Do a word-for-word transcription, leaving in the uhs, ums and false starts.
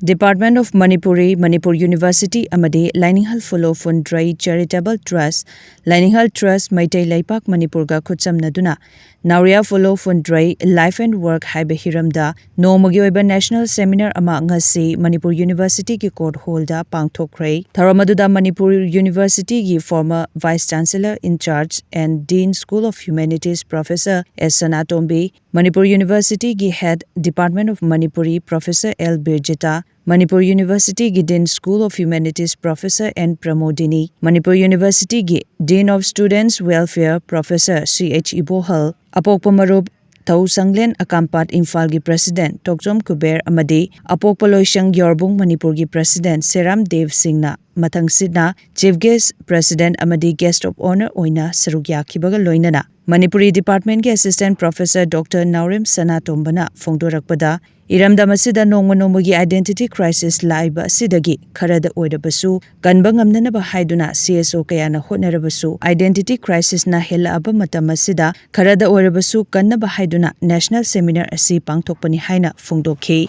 Department of Manipuri, Manipur University ꯑꯃꯗꯤ ꯂꯥꯏꯅꯤꯡꯍꯜ ꯐꯨꯂꯣ ꯐꯨꯟꯗ꯭ꯔꯩ Charitable Trust, ꯂꯥꯏꯅꯤꯡꯍꯜ Trust Meitei ꯂꯩꯄꯥꯛ ꯃꯅꯤꯄꯨꯔꯒ ꯈꯨꯠꯁꯝꯅꯗꯨꯅ ꯅꯥꯎꯔꯤꯌꯥ ꯐꯨꯂꯣ ꯐꯨꯟꯗ꯭ꯔꯩ Life and Work ꯍꯥꯏꯕ ꯍꯤꯔꯝꯗ ꯅꯣꯡꯃꯒꯤ ꯑꯣꯏꯕ National Seminar ꯑꯃ ꯉꯁꯤ ꯃꯅꯤꯄꯨꯔ Universityꯒꯤ Court Hallꯗ ꯄꯥꯡꯊꯣꯛꯈ꯭ꯔꯦ꯫ ꯊꯧꯔꯝ ꯑꯗꯨꯗ Manipur Universityꯒꯤ former Vice Chancellor in Charge and Dean School of Humanities Professor S Sanatombi, Manipur Universityꯒꯤ Head Department of Manipuri Professor L ꯕꯤꯔꯖꯤꯇꯥ, Manipur Universityꯒꯤ Dean School of Humanities Professor N Pramodini, Manipur Universityꯒꯤ Dean of Students Welfare Professor C H ꯏꯕꯣꯍꯜ, ꯑꯄꯣꯛꯄ ꯃꯔꯨꯞ ꯊꯧ ꯁꯪꯂꯦꯟ ꯑꯀꯥꯝꯄꯥꯠ ꯏꯝꯐꯥꯜꯒꯤ President ꯇꯣꯛꯆꯣꯝ Kuber ꯑꯃꯗꯤ ꯑꯄꯣꯛꯄ ꯂꯣꯏꯁꯪ ꯌꯣꯔꯕꯨꯡ ꯃꯅꯤꯄꯨꯔꯒꯤ President ꯁꯦꯔꯥꯝ ꯗꯦꯕ ꯁꯤꯡꯅ ꯃꯊꯪ ꯁꯤꯠꯅ Chief Guest President ꯑꯃꯗꯤ Guest of Honour ꯑꯣꯏꯅ ꯁꯔꯨꯛ ꯌꯥꯈꯤꯕꯒ ꯂꯣꯏꯅꯅ ꯃꯅꯤꯄꯨꯔꯤ Departmentꯀꯤ Assistant Professor Doctor ꯅꯥꯎꯔꯦꯝ ꯁꯅꯥꯇꯣꯝꯕꯅ ꯐꯣꯡꯗꯣꯔꯛꯄꯗ, ꯏꯔꯝꯗꯝ ꯑꯁꯤꯗ ꯅꯣꯡꯃ ꯅꯣꯡꯃꯒꯤ Identity Crisis ꯂꯥꯛꯏꯕ ꯑꯁꯤꯗꯒꯤ ꯈꯔꯗ ꯑꯣꯏꯔꯕꯁꯨ ꯀꯟꯕ ꯉꯝꯅꯅꯕ ꯍꯥꯏꯗꯨꯅ C S O ꯀꯌꯥꯅ ꯍꯣꯠꯅꯔꯕꯁꯨ, Identity Crisisꯅ ꯍꯦꯜꯂꯛꯑꯕ ꯃꯇꯝ ꯑꯁꯤꯗ ꯈꯔꯗ ꯑꯣꯏꯔꯕꯁꯨ ꯀꯟꯅꯕ ꯍꯥꯏꯗꯨꯅ National Seminar ꯑꯁꯤ ꯄꯥꯡꯊꯣꯛꯄꯅꯤ ꯍꯥꯏꯅ ꯐꯣꯡꯗꯣꯛꯈꯤ꯫